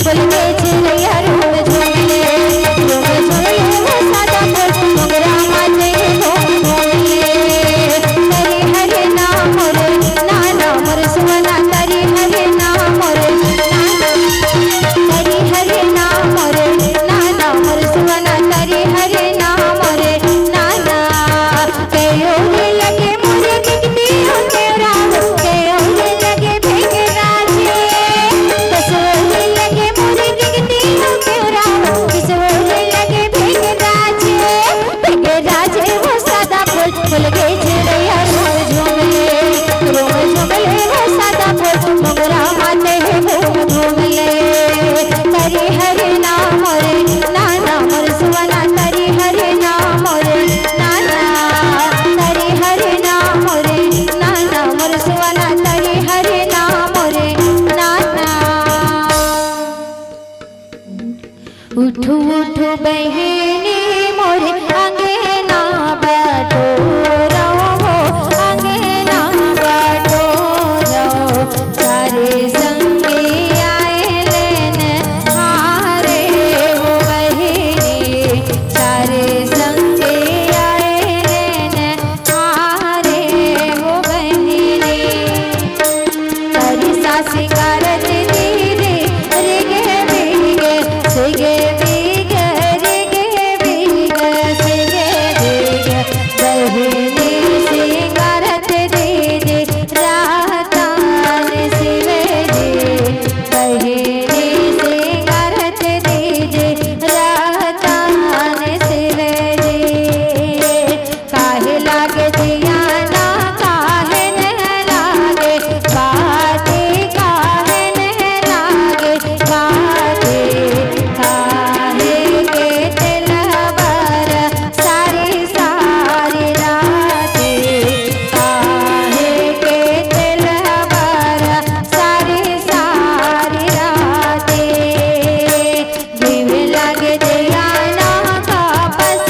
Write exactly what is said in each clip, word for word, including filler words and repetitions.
फूल के चिरैया रूम झूम ले, रूम झूम ले वो सदा फूल, मोंगरा माथे घूम घूम ले। तरी हरे ना मोरे नाना, मोर सुवना तरी हरे ना मोरे नाना, तरी हरे ना मोरे नाना, मोर सुवना तरी हरे ना मोरे नाना। कयोरे लगे मोरे दिखती हो तेरा, कयोरे लगे भेंगरा जी। कसोरे लगे मोरे दिखती हो तेरा, कसोरे लगे भेंगरा जी। भेंगरा जी वो सदा फूल, फूल के चिरैया रूम झूम ले, रूम झूम ले वो सदा फूल, मोंगरा माथे घूम घूम ले। तरी हरे ना मोरे नाना, मोर सुवना तरी हरे ना मोरे नाना, तरी हरे ना मोरे नाना, मोर सुवना तरी हरे ना मोरे नाना। उठो उठो बहिनी मोरे अंगना बटोरो हो, अंगना बटोरो। चारे संगी आए लेन हारे हो बहिनी, चारे संगी आए लेन हारे हो बहिनी। तरिसा सिंगारत दीदी, रिगे बिगे, सिगे बिगे, रिगे बिगे, सिगे बिगे। बहिनी सिंगारत दीदी, रातान सिवे जी। बहिनी सिंगारत दीदी, रातान सिवे जी। काहे लागे जिया ना, काहे न लागे बाती, काहे न लागे बाती। काहे के तेलवर सारी सारी राती, काहे के तेलवर सारी सारी राती। दिवे लागे दिया ना, कापस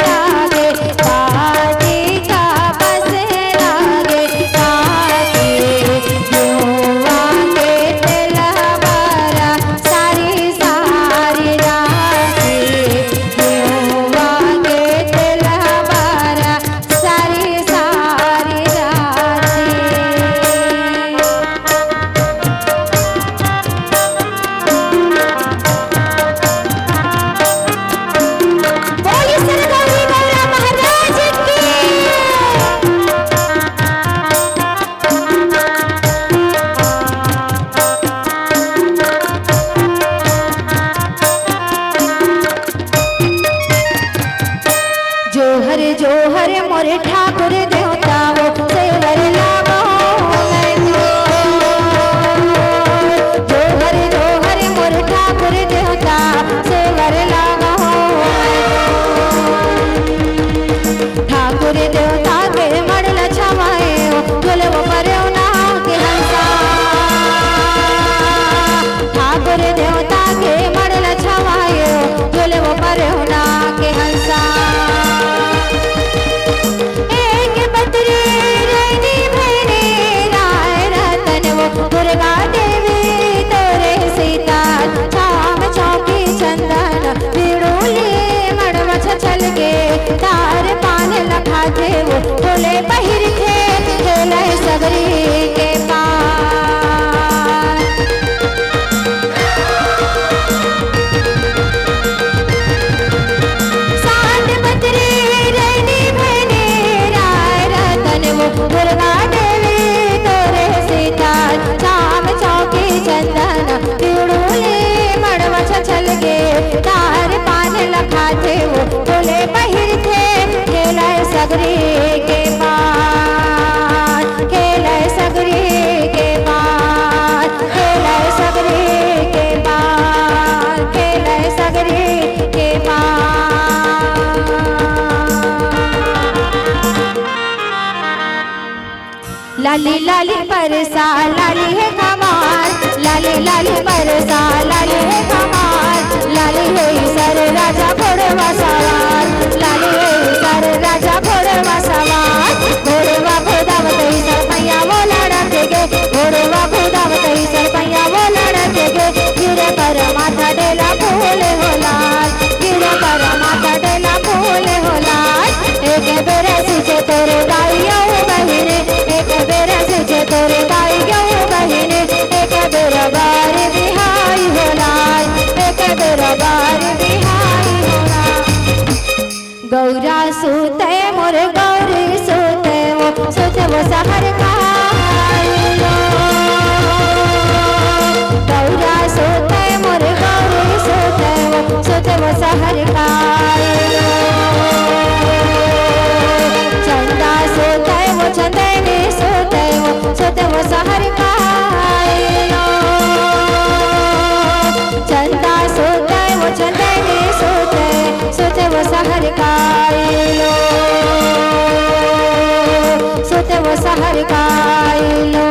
लागे बाती, कापस लागे बाती। युवा के तेलवारा सारी सारी राती, युवा के तेलवारा सारी सारी राती। बोलिए श्री गौरी गौरा महाराज की। जोहर जोहर मोरे ठाकुर देवता वो सेवर लागो मैं तो। जोहर जोहर मोरे ठाकुर देवता सेवर लागो मैं तो। ठाकुर देवता के मड़ल छवाए हो, झुलवो परेव ना के हंसा। ठाकुर देवता के मड़ल छवायो, झुलवो परेव ना के हंसा। एक बतरी रैनी भैनी राय रतन वो दुर्गा देवी तोरे सीता। छाम चौकी चंदन बिड़ूली मड़वा छछल के तार पान लखाथे वो ढोले पहिर के खेले सगरी के पार। सात बतरी रैनी भैनी राय रतन वो दुर्गा देवी तोरे सीता। छाम चौकी चंदन बिड़ूली मड़वा छछल के तार पान लखाथे वो ढोले पहिरथे खेले सगरी के पार। खेले सगरी के पार, खेले सगरी के पार, खेले सगरी के पार। लाली लाली परसा लाली हे कमार, लाली लाली परसा लाली हे कमार। लाली हे सर राजा घोड़वा सवार, लाली हे सर राजा घोड़वा सवार। घोड़वा खुदावत ही सरपैया वो लड़के गे, घोड़वा खुदावत ही सरपैया वो लड़के गे। गिरे कर माथे कटेला फूल हो लाल, गिरधर माथा टेला फूल हो लाल। एक बेरा सिंचे तोर दाई अउ बहिनी, एक बेरा सिंचे तोर दाई अउ बहिनी, एक बेरा बर बिहाई हो लाल, एक बेरा बर बिहाई हो लाल। गौरा सुते मोर गौरी सुते वो, सुते वो सहर कायलो। गौरा सुते मोर गौरी सुते वो, सुते वो सहर कायलो। चंदा सुते वो, चंदनी सुते वो, सुते वो सहर कायलो। चंदा सुते वो, चंदनी सुते, सुते वो सहर कायलो, सुते वो सहर कायलो।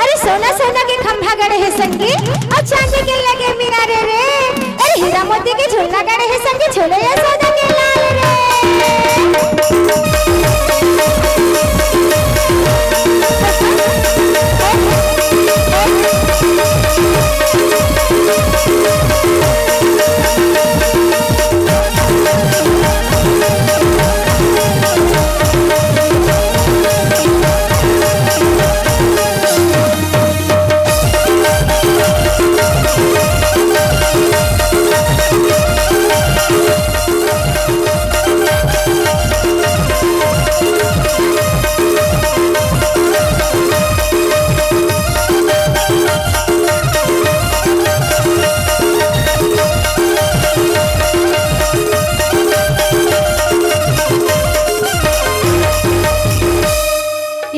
अरे सोना सोना के खंभा गड़े हे संगी, अउ चांदी के लगे मीनारे रे। अरे हीरा मोती के झुलना गड़े हे संगी, झूले यशोदा के लाल रे।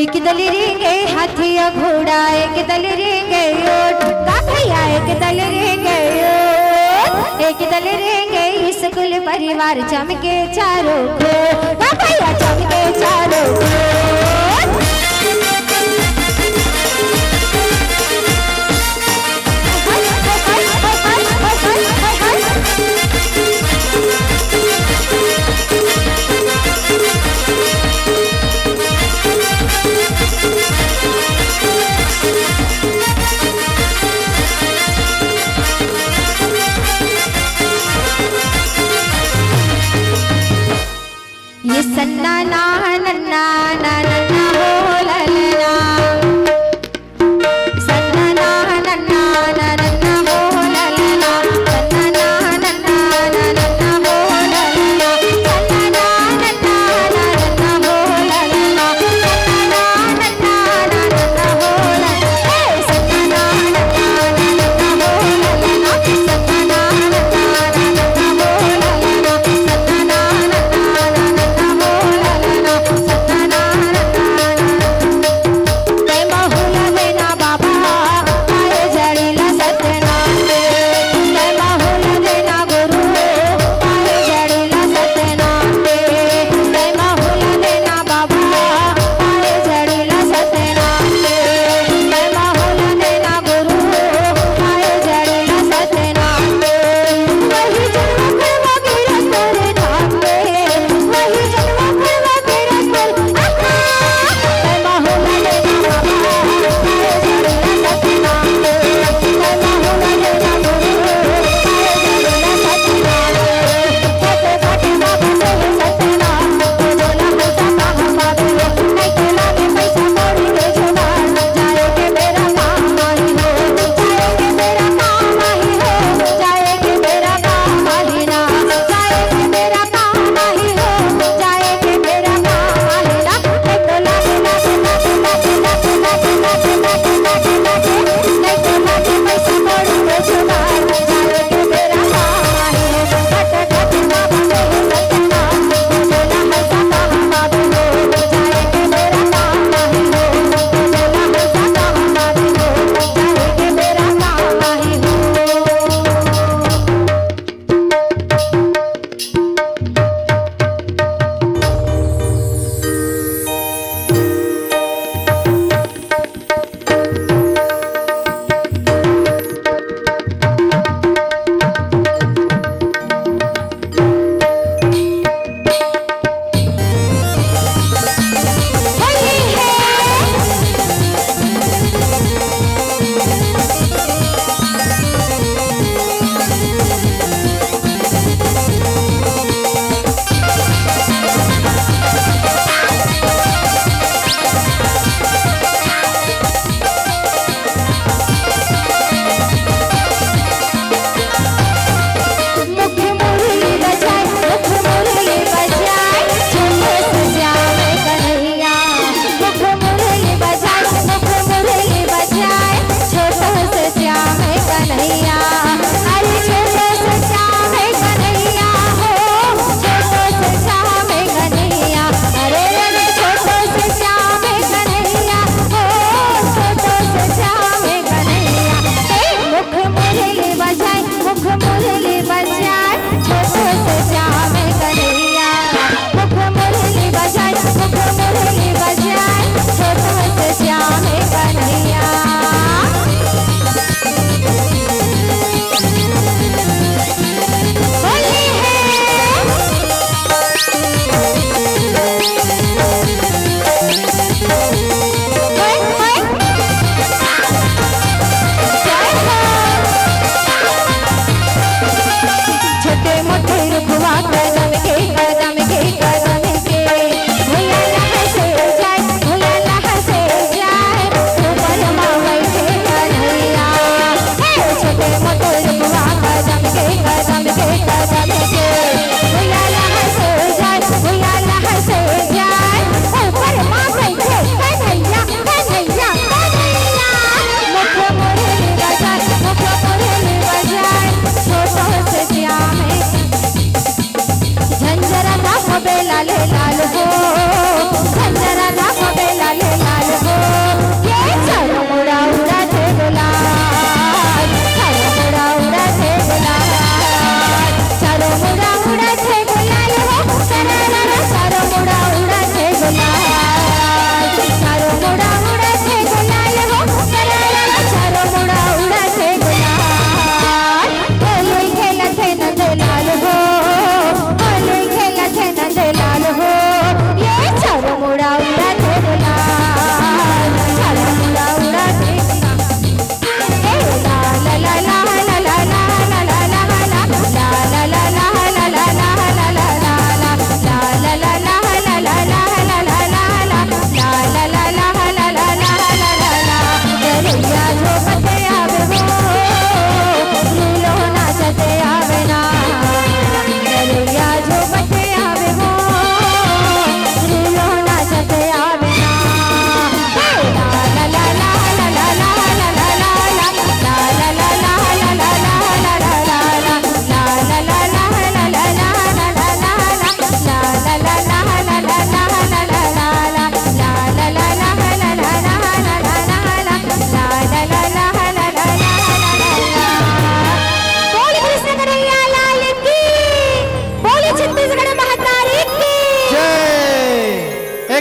एक दली रेंगे हाथी अउ घोड़ा, एक दली रेंगे ऊंट। का भैया, एक दली रेंगे ऊंट, एक दली रेंगे स्कूल परिवार चमके चारों ओर। का भैया, चमके चारों ओर। ये सन्ना ना नन्ना ना नन्ना हो ललना।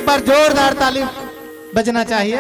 एक बार जोरदार ताली बजना चाहिए।